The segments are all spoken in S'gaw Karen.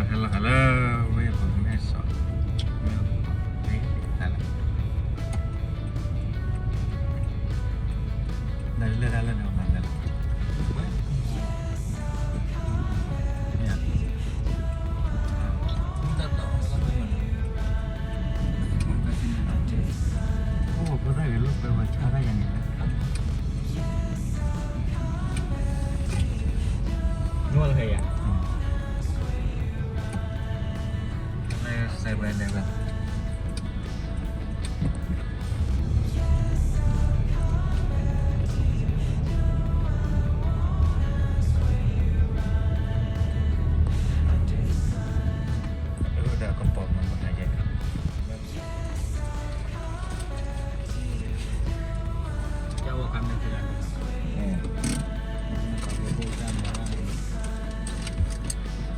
ဟဲလီၤဃာ်လၢဝ့ၢ်ပမဲၢ်စီး, မ့ၢ်တၢ်လၢ တၢ်လၢတၢ်လၢန့ၣ်မၤသးလၢ အိၣ်ဖိသၣ်ဂ့ၤလိာ်ကွဲဝဲဆါတၢ်ယၤန့ၣ်လၢ နွံလၢဟဲယၤ seven eleven ဒီးကပီၤမၤမၤယ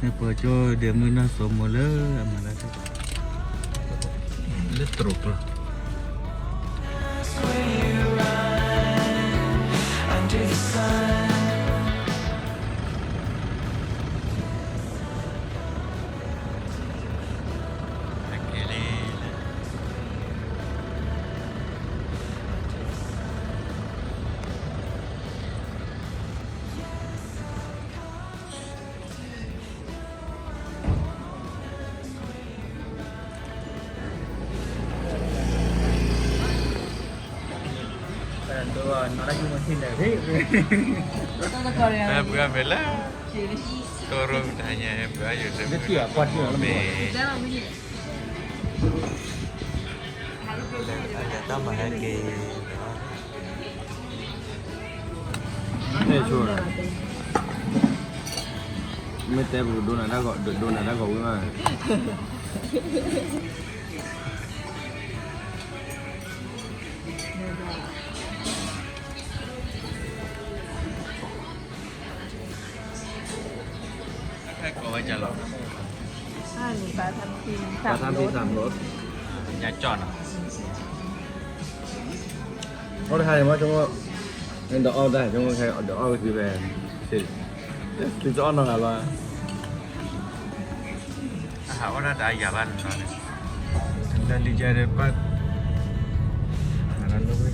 ဲ ပှၤကၠီဒဲမုၢ်နီၢ်စိမိၤလၢအမၤလၢ လၢတြိာ်ကျီ ဟဲပှၤမ့ၢ်လၢ တိရိတၢ်ညါ ဟဲပှၤယိၤတမ့ၢ် တၢ်မၤဟဲက့ၤ မ့ၢ်တဲပကဒိနၤတၢ်ဂီၤ ဒိနၤတၢ်ဂီၤဝံၤမး ကိးဝဲကလီၤ ပှၤသးဖံသးမုာ် ညါကၠီၣ်နီၤ အီၣ်တခါန့ၣ်မ့ၢ်ဆိကမိၣ် ဒီးအီၣ်တၢ် ဆိကမိၣ်ခဲဒီးအီၣ်ကသံဖဲ သုတအီၣ်နီတဂၤဘၣ် အဟးအီၣ်တၢ်တအါယၤဘၣ်န့ၣ်လီၤန့ၣ် လၢလံကဲဒီးပၢ် လၢဝ့ၢ်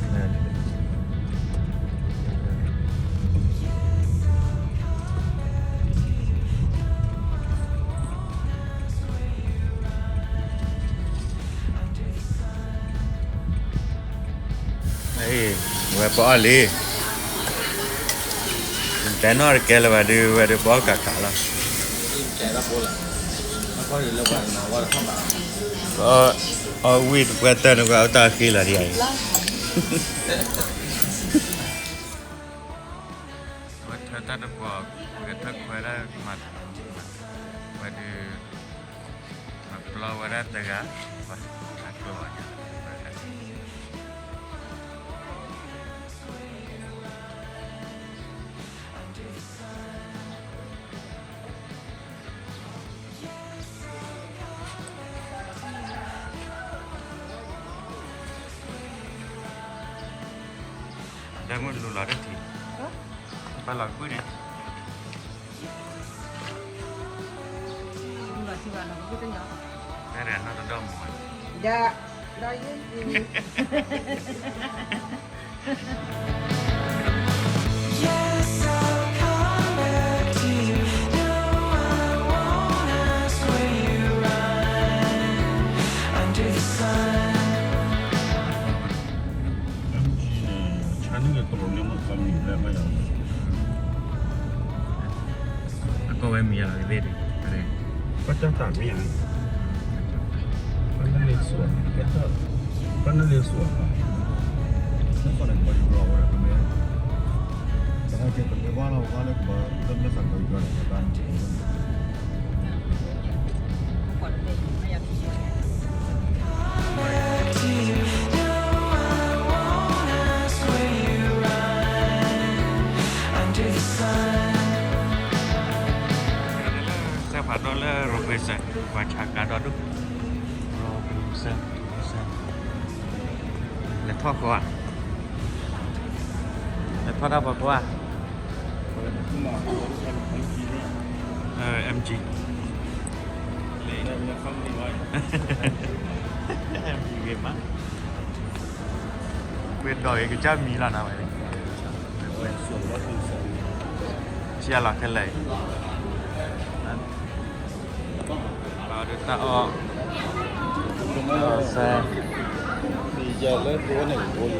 ဖျဲး ဝဲပအီၣ်လံ တဲနီၣ်တကဲလၢၤဘၣ်ဒုး ဝဲဒုးပအီၣ်ကးကးလီၤ အီၣ်ဝံၣ်တပှဲတၢၢ်န့ၣ် ကွၢ်အတၢ်ဃံလၤဒ်အံၤ ဝဲထၢတၢ်တပှီၤ ဝဲထၢခွဲဒၣ်မၤ ဝဲဒုး မၤပျီဝဲဒၣ်တဂၤ ပှၤအကျိၤဝဲညါ ဒီးမုၢ်လူလီၤတထံၣ် ပၢ်လီၤကွံာ်န့ၣ် တၢ်ရဲၣ်နီၢ်တဒီမုၢ် ဒီး ဒီးယဲ အကီၢ်ဝဲမံၤလီၤ ကသ့ၣ်ဒံး ပတၢ်တၢ်မံၤ ပနလ့စွး ပနလ့စွး နကီၢ်န့ၣ် ကဘီယူၤဘျီဝဲ ပမ့ၢ် တဟဲက့ၤ ပမ့ၢ်ဝါလီၤဝါလၢကဘီ လၢမ့ၢ်စးကဘီယူၤဘျီန့ၣ် ပဘၣ် စဲဖးဒိၣ်လၢ Robinson ပှၤဆါကါဒီဒူၣ် Robinson လဲၤထီၣ်ဃီဧါ လဲၤထီၣ်တၢ်ပှၤကွၢ် MG မံၤဂ့ၤမး, ပှဲၤဒီးဂ့ၤကစၢ်မံၤလီၤနၤဝဲ, ဆံးအလီၤခဲလၢာ်အံၤ, လီၤဒုးတၢ်အီၣ်, စဲ, ဒ်လဲ�2 ပလီၤ,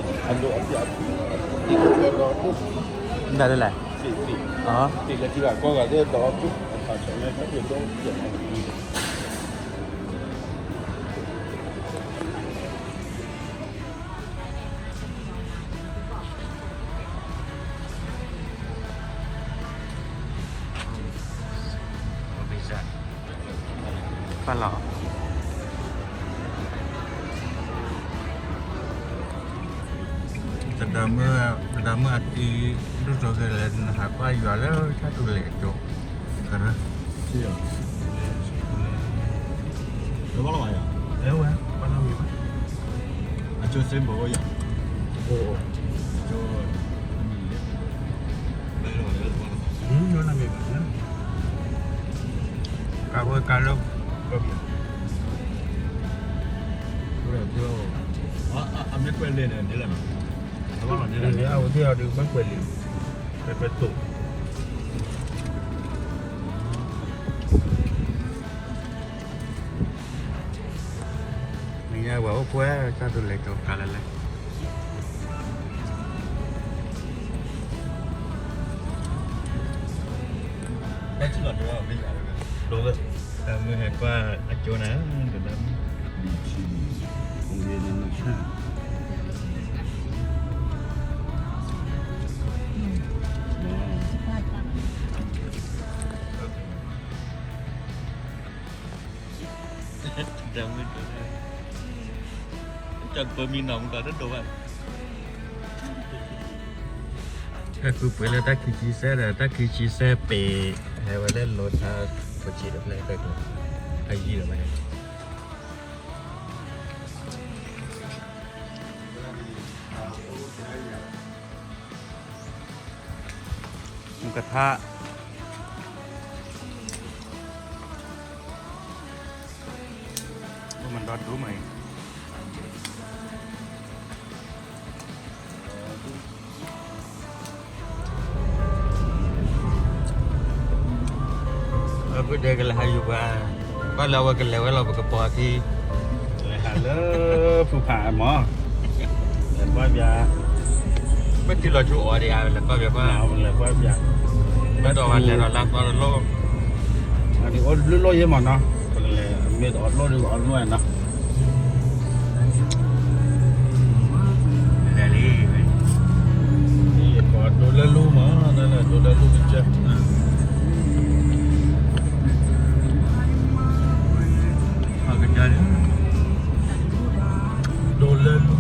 တဒါမုၣ်အတံၤ ဒိၣ်စိခဲလၢာ် နဟးကွၢ်ယွၤလၢတၢ်ဒိးလဲၤအကၠိ, ကရၢ, တဘၣ်လီၤဘၣ်ယၤ, အဲဝဲ, ဘၣ်နီတမံၤဘၣ်, အကၠိစ့ဘိယၤ, ကၠိ, နီတမံၤဘၣ်, ကါဝဲကါလၢ, ကဘၣ်, အမ့ၢ်ကွဲးလံာ်န့ၣ် ဒ်လဲၣ်နီၤ, အဝဲသ့ၣ်အီၤဒုးဘၣ်ကွဲးလံာ်, ကွဲးကွဲးတိာ် နညါဝဲအိၣ်ကွဲ တၢ်ဒိးလဲၤကၠိကါလၢလဲၣ်, တၢ်ထံၣ်လီၤဒိ, တၢ်မုၢ်ဟဲကွၢ်အကၠိနၤ, တဒါမုၣ်, တဒါမုၣ်, တၢ်ပၢမံနီၤမူကီးတဒိးဘၣ်, တၢ်ဃုပှ့ၤလၢတၢ်ခံဆံစဲဒီး တၢ်ခံဆံစဲပ့ၤ, ဟဲဝဲလၢလိၤထါ, ဖိဆံးတဖျၢၣ်တၢ်ကျဲ, အယံာ်လီၤဘၣ် မူကထါ, မ့ၢ်မၤဒီဒိၣ်မးအံၤ, အဝဲဒၣ်ကလဲၤဟးယူၤပှၤ, ဘၣ်လၢအဝဲကလဲၤဝဲလီၤ ပကပိာ်အခံ, လဲၤဟးလၢဖုဖးမး, လဲၤကွၢ်ပၠး, ပထံၣ်လီၤဆူအီၤဒံးဧါ, လဲၤကွၢ်ပၠးကွၢ်, လဲၤကွၢ်ပၠး, ဘၣ်ဒီးပှၤလဲၤဒီးလၢသီတလိၣ်, အအိၣ်လုၢ်လိၢ်ယဲၢ်မးနီၤ, ပကလဲၤမ့ၢ်တအီၣ်လိၣ်ဒီးအီၣ်လိၣ်နီၤ, လဲၤလံ, ဒိလၢလူမး, ဒိလၢလူကစၢ်, ဒိလၢလူ လၢထံလီၤဆူ,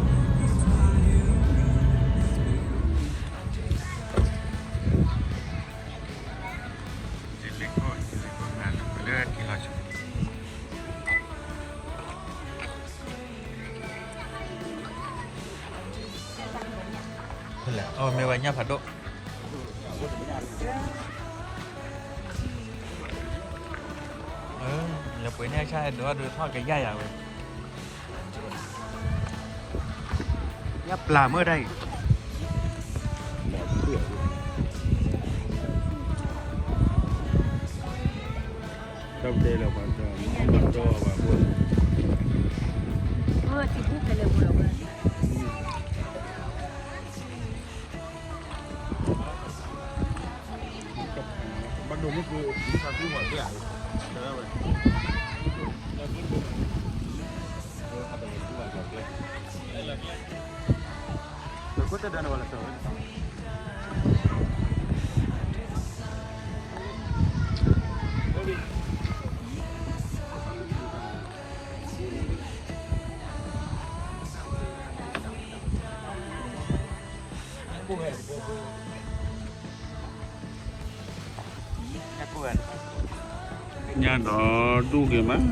အီၣ်မ့ၢ်ဝဲညၣ်ဖးဒိၣ်, လဲၤပှ့ၤန့ၢ်အဆၣ်ဟဲဒိးဒိးထီၣ်ကယၢ်ယၤဝဲ, ညၣ်ပျၢ်မ့ၢ်တၢ်အံၤ, တၢ်တဲလၢပှၤတၢ်မၤတီၢ်ဘၣ်ဘိ, ဘၣ်ဒိမုၢ်ကျိၤ သးကူၣ်မၤသ့ဧါ, တဲဝဲ, တၢ်တဒါန့ၣ်ဝဲလၢတၢ်ဝဲ ညၣ်ဒီးဒူၣ်က့ၤမး, မ့ၢ်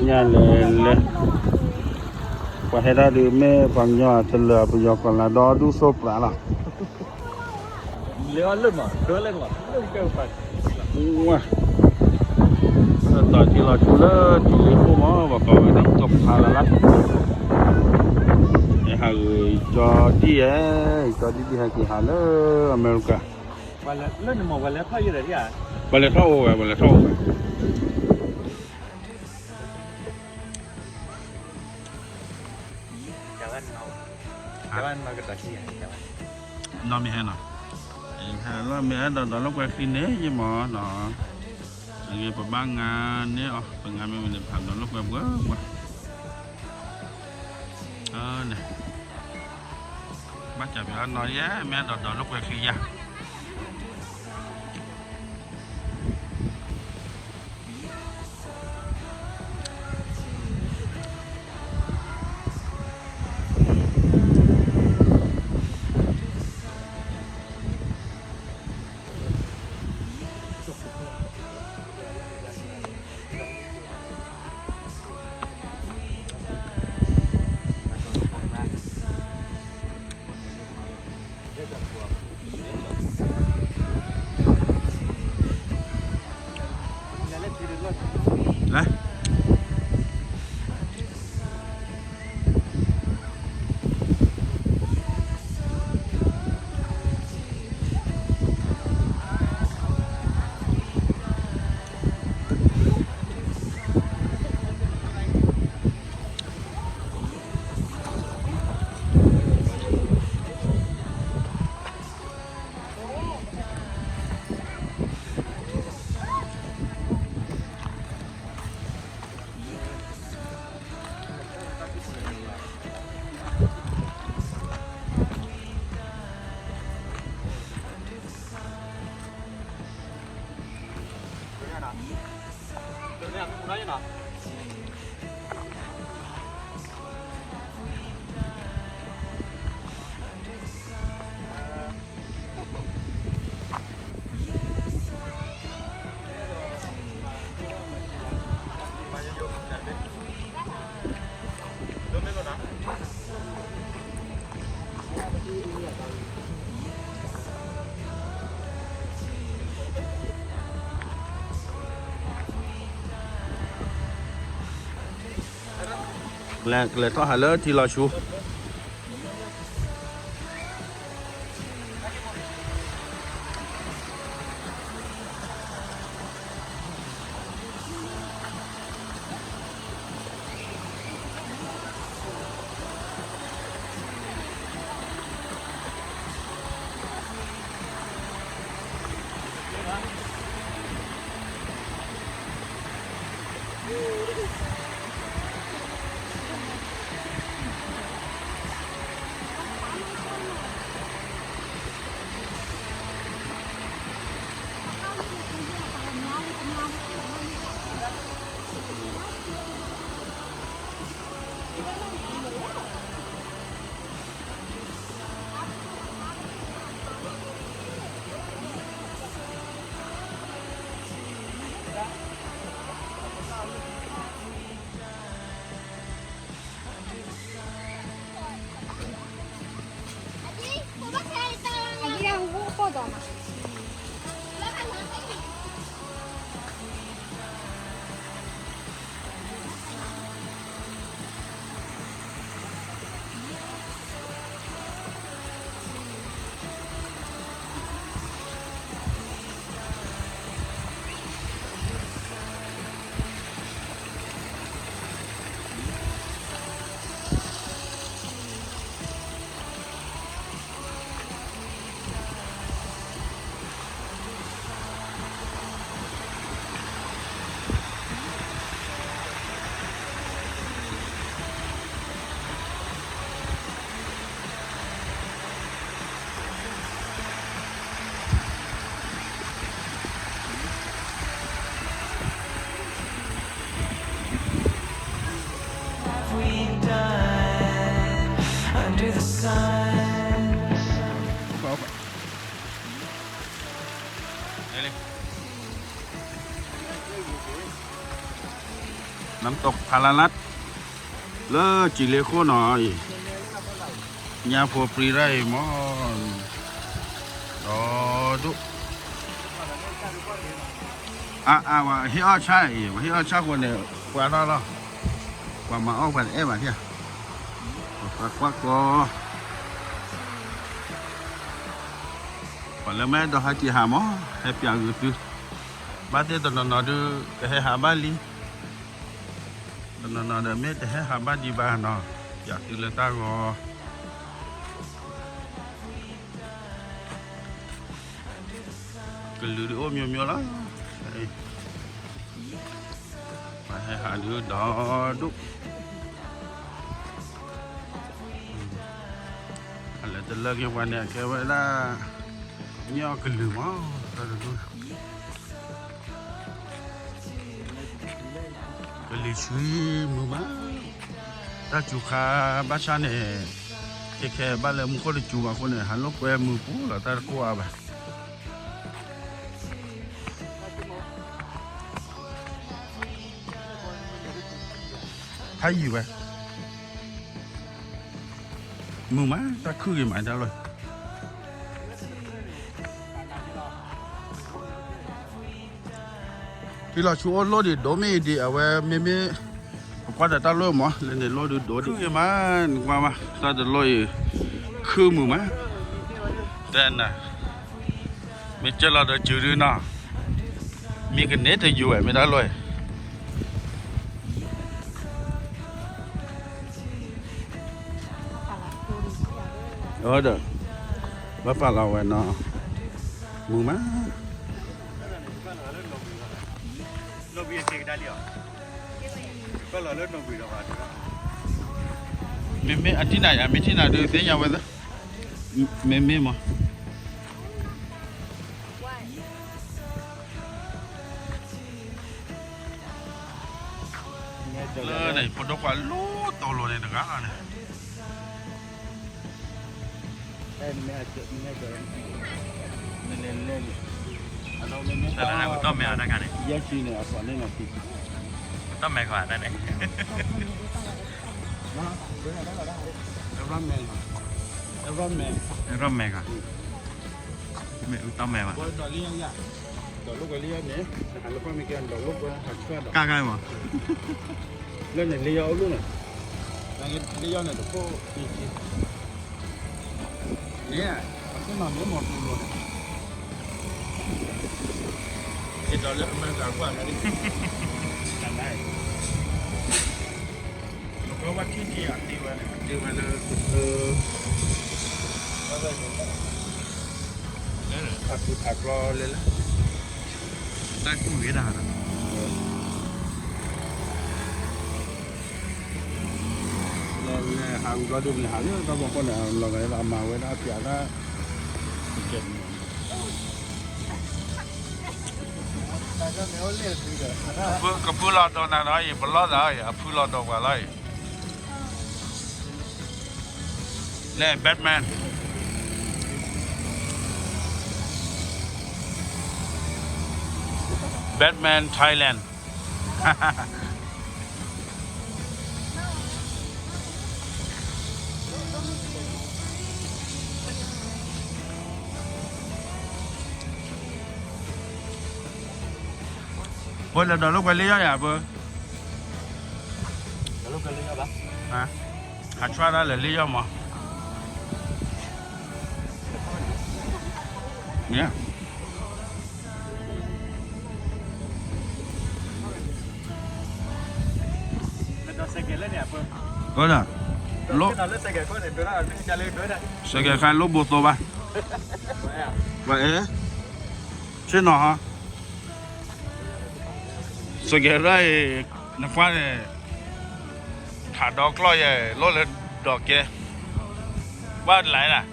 ညါလဲၤလဲၤ ပှၤဟဲဒၣ်ဒုး မ့ၢ်ပှၤကညီတလၢာ် ပယီၤကီၢ်လၤဒီဒူၣ်သိၣ်ပျၢ်လီၤ. ဝဲ တီၢ်ထံလီၤဆူလၢထံလ့ၣ်ခိၣ်မး ပှၤကိးဝဲဒၣ်ကီၢ်ဖးလၢ်လၢ်, ဟဲဟးဂ့ၤကၠီဒံၣ်ယဲ, ကၠီဒံၣ်ဒံၣ်ဟဲက့ၤဟးလၢအမဲရကၤ, ပှၤလဲၤထီၣ်အိၣ်ဝဲ ပှၤလဲၤထီၣ်အိၣ်ဝဲ နီၢ်မ့ၢ်ဟဲနီၤ, ဟဲလီၤမ့ၢ်အဲၣ်ဒိးဒီးလိာ်ကွဲချံန့ၣ်ယမီၤနီၤ, အဂ့ၢ်ပဘၣ်ငါန့ၢ်အီၤ ပငါမ့ၢ်ဝံၤန့ၣ် ပဟးဒီးလိာ်ကွဲပှဲၤပှဲၤ, န့ၣ်, ဘၣ်စးပျီနီၤယဲ မ့ၢ်အဲၣ်ဒိးဒီးလိာ်ကွဲချံယၤ လဲ ကလဲၤထီၣ်ဟးလၢထံလီၤဆူ to the sun. น้ำตกผาลาลัด လၢကံၣ်လ့ၤခိၣ်နီၤအံၤ ညါဖိပြံရၣ်အံၤမ့ၢ် ဒီဒိၣ် အါအါ ဝဲဟ့ၣ်အီၣ်ဆၣ်အံၤ ဝဲဟ့ၣ်အီၣ်ဆၣ်ဃိန့ၣ် ပှၤထီၣ်လီၤ ပှၤမၤအီၣ်ပှၤတအဲၣ်ဘၣ်ထံၣ် ပှၤကွၢ်ကီ ပှၤလၢမ့ၢ်အဲၣ်ဒိးဟးက့ၤဟးမ့ၢ် ဟဲပျးဂုာ်သု ဘၣ်သ့ၣ်တနီၤနီၤဒုး ကဟဲဟးဘၣ်လံ တနီၤနီၤဒီးမ့ၢ်တဟဲဟးဘၣ်ဒံးဘၣ်နီၤ ပျးသုလၢတၢ်ဂီၤ ကလုာ်ဒုးအိၣ်မျိုးမျိုးလီၤ ပှၤဟဲဟးဒုးဒီဒိၣ် အလဲၤတလၢက့ၤပှၤန့ၣ် အကဲဝဲဒၣ် ညီကလုာ်မး တၢ်တဒူၣ် ကလံၤဆှံမုာ်မး တၢ်စူၤခါဘၣ်ဆၣ်န့ၣ် ခဲခဲဘၣ်လၢမူခိၣ်တစူၤဘၣ်အဃိန့ၣ် ဟးလိာ်ကွဲမုာ်ပူၤလီၤ တၢ်တကိၢ်အါဘၣ် ဖးယံာ်ဝဲ မုာ်မး တၢ်ခုၣ်ဂ့ၤမး တၢ်လီၢ် ဖံလီၤဆူအိၣ်လိၣ်ဒံး ဒိးမ့ၢ်ဒံး အဝဲမ့မ့ၢ် ပကွၢ်ဒီးတၢ်လီၢ်မး လၢန့ၣ်လိၣ်ဒုးဒိးဒံး ခုၣ်ဂ့ၤမး နကွၢ်မး တၢ်တလီၢ်အံၤ ခုၣ်မုာ်မး တဲနၤ မ့ၢ်ကၢၢ်လီၤဒီးစုၤဒုနီၤ မ့ၢ်ကန့ၢ်တယိၤဝဲ မ့ၢ်တၢ်လီၢ်အံၤ အဒီး ဘၣ်ပာ်လီၤဝဲနီၤ မုာ်မး မ့မ့ၢ်အထံၣ်နၤယၤ မ့ၢ်ထံၣ်နၤဒုးသ့ၣ်ညါဝဲသၢ မ့မ့ၢ်မး လၢန့ၣ် ဖိဒိၣ်ခွါလိၣ်တိၢ်လိာ်န့ၣ်တဂၤန့ၣ် တၢ်မဲအီၤတၢ်ခါန့ၣ် တၢ်မဲခွါတၢ်န့ၣ် အဲၣ်ရၣ်မဲ အဲၣ်ရၣ်မဲခွါ မ့ၢ်အူတၢ်မဲခွါ ဒီးလိာ်ကွဲလံယါယါ ဒီးလိာ်ကွဲလံယါန့ၣ် နဟးလိာ်ကွဲမ့ၢ်ကဲဒီးလိာ်ကွဲဟးဆှၢဒီး ကၢ်ကၢ်မး လၢန့ၣ်လံယါအိၣ်လိၣ်န့ၣ် လံယါန့ၣ်တခိၣ်အံၤက့ န့ၣ် အခိၣ်နီၤမ့ၢ်မီၤပူၤလိာ်န့ၣ် က့ၤဒီးလၢအမဲရကၤကွၢ်မးလံ တၢ်နါအံၤ ပကဝဲထံၣ်ထံၣ်အသ့ဝဲန့ၣ် သ့ဝဲလၢ ဖးဖုဖးကျီလဲၣ်လၢ တၢ်ကူၣ်ဂ့ၤဒၣ် လၢဟးဘျီဒုး ပလဲၤဟးလၢတၢ်ဖီခိၣ်န့ၣ် လီၤဂာ်လၢအမၤဝဲဒၣ်အပျးတၢ် ကဲ ကဖုလီၤဒိးနၤနီၤအံၤ ပလီၢ်သးအံၤ အဖုလီၤဒိးပှၤလီၤအံၤ လဲၣ် Batman Batman Thailand ပလဲၤဒီးလိာ်ကွဲလံယါယါပ ဟးဆှၢဒၣ်လဲာ်လံယါမး န့ၣ် အၢ စဲးကဲးခါလိၣ်ဘိသိဘၣ် ပှၤအဲၣ် ဆ့ၣ်နီၤဟီ စဲးကဲးရၣ်အံၤ နကွၢ်န့ၣ် ထးဒီကျီၢ်ယဲၢ် လိၣ်လၢဒီးကဲ ဘၣ်တလၢ်လၢ်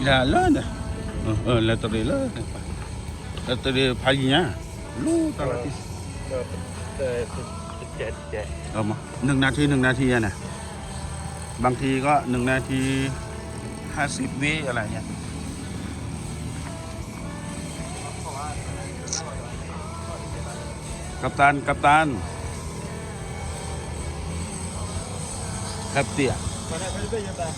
လၢန့ၣ်, လဲၤတရံးလၢန့ၣ်, လဲၤတရံးဖးယံၤညါ, လူတၢ်လီၤတံၢ်, နုာ်နၢ်ထံ နုာ်နၢ်ထံယါန့ၣ်, ဘၣ်ထံကီး နုာ်နၢ်ထံ ဟးစံးသ့အလၢညါ. ကပ္ပတန် ကပ္ပတန် ဟဲပတံၢ်ဧါ.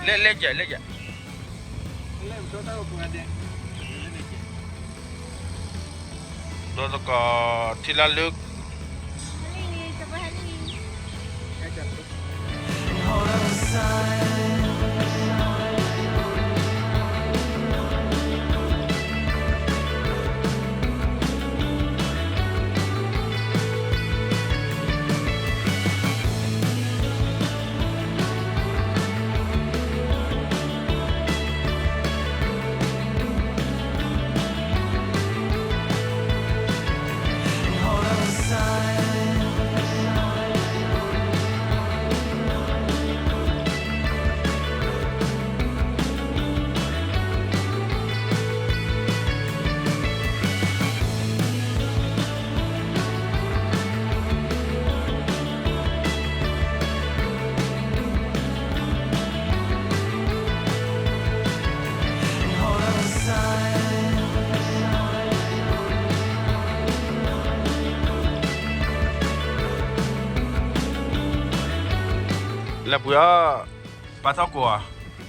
လဲၤလဲၤကဲ လဲၤကဲ, ဒီးတကီၢ်ထံလါလုၢ် လဲၤပှ့ၤအီၤ ပာ်ထီၣ်ကိးဧါ,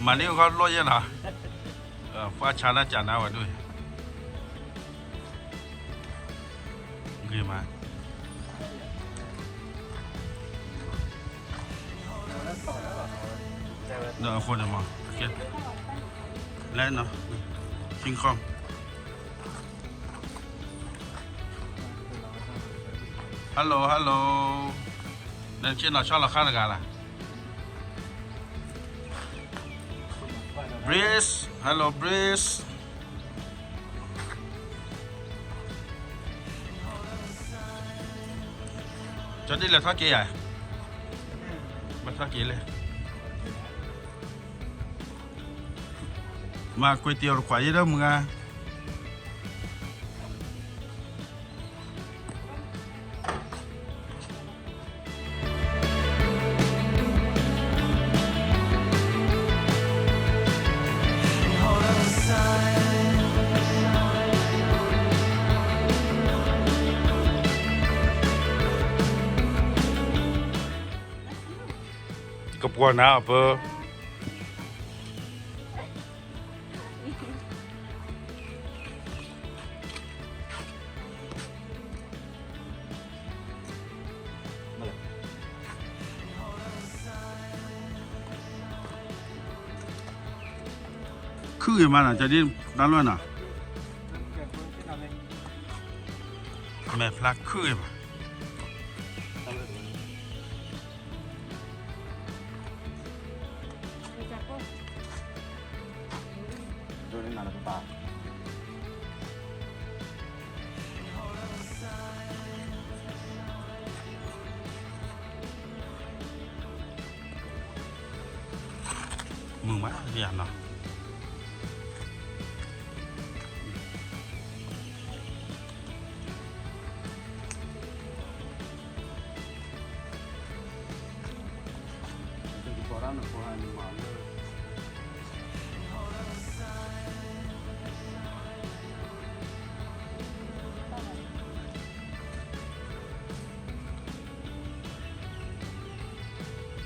မၤန့ၢ်ခီဖျိယဲၢ်နီၤ, ပှၤဆါနၤကနၤဝဲဒၣ်, ဂ့ၤမး, ဒီးအဃိန့ၣ်မး, လဲၤနီၤ, King Kong. Hello, hello. နဆ့ၣ်နီၤဆီလီၤခါတဂၤလၢ Breeze, hello Breeze. ကၠီဒ်လဲၤထီၣ်က့ၤယၤ, ဘၣ်ထီၣ်က့ၤလဲၣ်, မၤကွ့ၤတံၢ်တခွးယဲၢ်ဒီးမုၢ်ဂၤ ကပှီၤနၤအပၢ ခုၣ်ဂ့ၤမးနီၤ ကၠီဒ်တၢ်လွဲၢ်နီၤ, မဲာ်ဖျါခုၣ်ဂ့ၤမး. မုာ်မး ယၤနီၤ.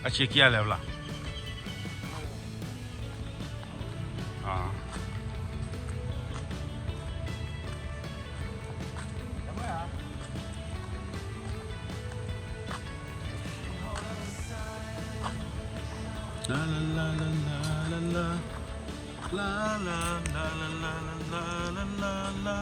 အဆံးက့ၤလဲၣ်ဘျီ လါလါလါလါလါလါလါလါလါလါလါ.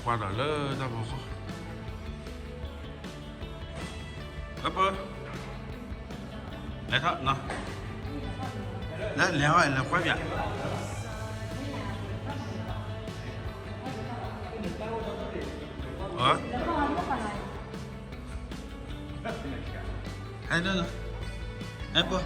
ကွၢ်ဒီးလၢတၢ်ဖီခိၣ်, အပၢ, လဲၤထီၣ်နီၤ, လဲၤလဲၤဝဲ လဲၤကွၢ်ပၠး, အ, ဟဲလၢလၢ, ဟဲပၢ ခ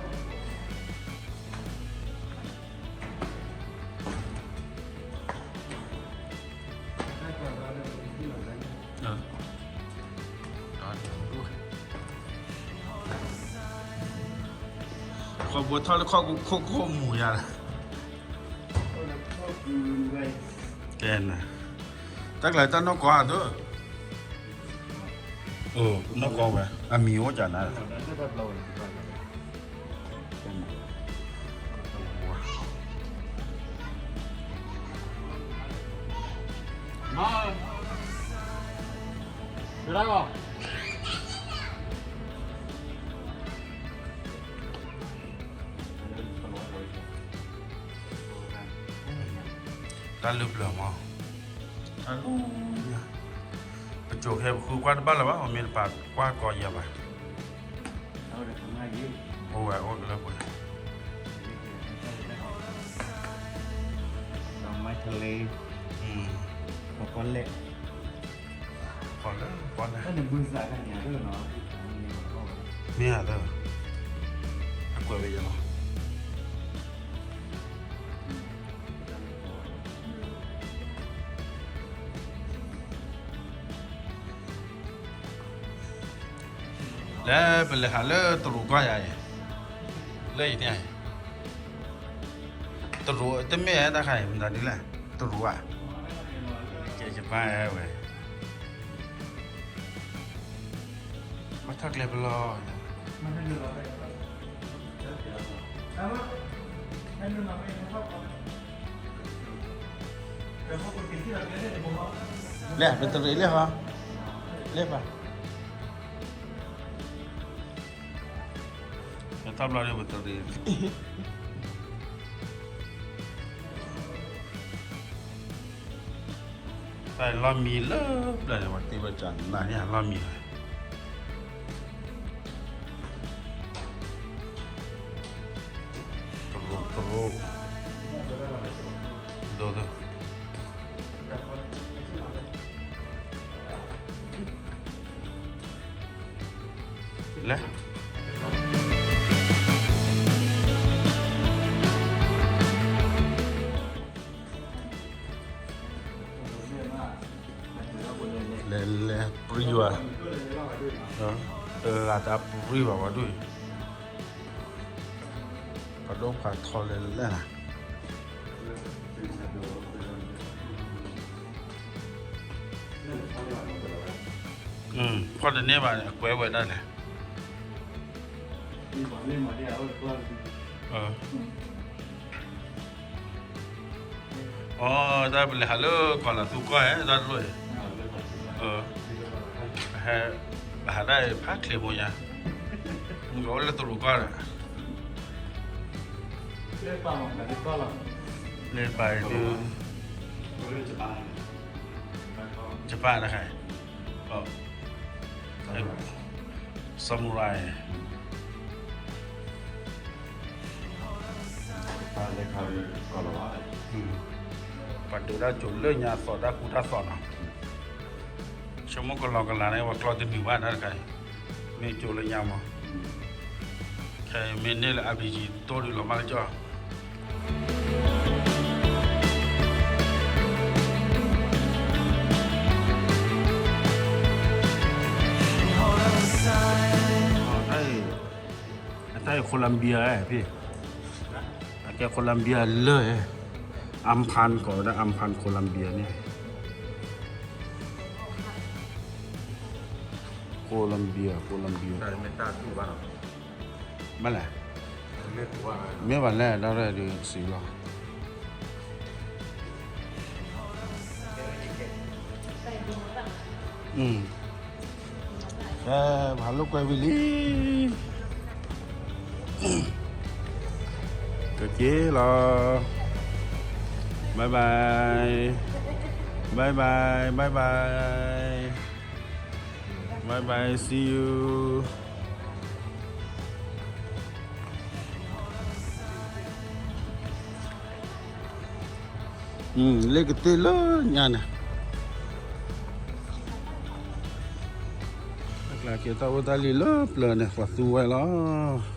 ီၣ်ဘိထီၣ်လၢခီၣ်ခိၣ်ခိၣ်မူၤယါလီၤ, ကဲနၤ, တၢ်ကျါတၢ်နီၢ်ကီၢ်ဧါဒိၣ်, နီၢ်ကီၢ်ဝဲ အမံၤအိၣ်ကနၤ တၢ်လုၢ်ဘျၢၣ်မး, တၢ်လူၢ်ညါ, ပစိၤခဲပဃုကွၢ်တဘၣ်လၢၤဘၣ်, အမ့ၢ်တပာ်ကွၢ်ကီယၤဘၣ်, အိၣ်ဝဲအိၣ်လၢပှဲၤ, မၤထလ့, ပှၤကွၢ်လဲၣ်, ပှၤလဲၣ်, မ့ၢ်ဧါသၢ, အကွဲးဝဲယၤလီၤ. လဲၤပလဲၤဟးလၢတရူးကွၢ်ယၤအံၤ, လၢအံၤန့ၣ်, တရူးတမ့ၢ်တၢ်ခါအံၤ မတၤဒ်လဲၣ်, တရူးဧါ, ကဲယပၢ်အဲဝဲ ဘၣ်ထီၣ်ကျဲပလီၢ်, လဲၤ ပတရံးလဲၤဟီ, လဲၤပၢ်, တၢ်ဘျီဒီးပတရံး တၢ်လီၢ်မံလၢပျၢၤန့ၣ် ပှၤတ့ဝဲကနၤန့ၣ် လီၢ်မံလီၤ, တရူးတရူး, ဒိၣ်ဒိၣ်, လဲၤ လဲၤလဲၤပြံဘၣ်, တဂၤတၢ်ပြံဘၣ်ပှၤဒိၣ်, ပှၤဒိၣ်ဖးထီလဲၤလဲၤနၤ, ဖီၣ်တန့ၢ်ဘၣ်န့ၣ် အကွဲဝဲဒၣ်လဲၣ်, အ အီ တၢ်ပလဲၤဟးလၢကီၢ်လၤသူကီၢ်ဧါ တၢ်တလိၣ်ဧါ, ဟဲ ဟးတၢ်ဖးချ့ဖိညါ, မုၢ်ကအိၣ်လၢတရူးကီၢ်ဒီး, လၢပာ်အံၤဒုး, ယပၣ်တခါအံၤ Samurai, ပှၤဒုးတၢ်ကၠိလၢညါသီၣ်တၢ်ကူတၢ်သီၣ်နီၤ, ဆိကမိၣ်ကလီကလၤန့ၣ် ပှၤကျီတနုာ်ဘၣ်တၢ်တခါအံၤ, မ့ၢ်ကၠိလၢညါမး, ခဲအံၤမ့ၢ်န့ၢ်လၢ RPG တိၢ်ဒုးလီၤမၢ်လၢကၠီ အတၢ်အံၤ Colombia ဖဲ, အကဲ Colombia လၢ Ampan ကိးဝဲဒၣ် Ampan Colombia န့ၣ်, Colombia Colombia ဘၣ်လဲၣ်, မ့ၢ်ဘၣ်လဲၣ်ဒၣ်ရဲၣ်ဒုးစံးလီၤ. ပဟးလိာ်ကွဲဝံၤလံ, ကက့ၤလီၤ, bye bye. Bye bye, bye bye. Bye bye, see you. လ့ၣ်ကတ့ၢ်လၢညါန့ၣ်, အကျါက့ၤတၢ်အိၣ်တၢ်လံၤလၢပျၢၤန့ၣ် ပှၤသူဝဲလီၤ.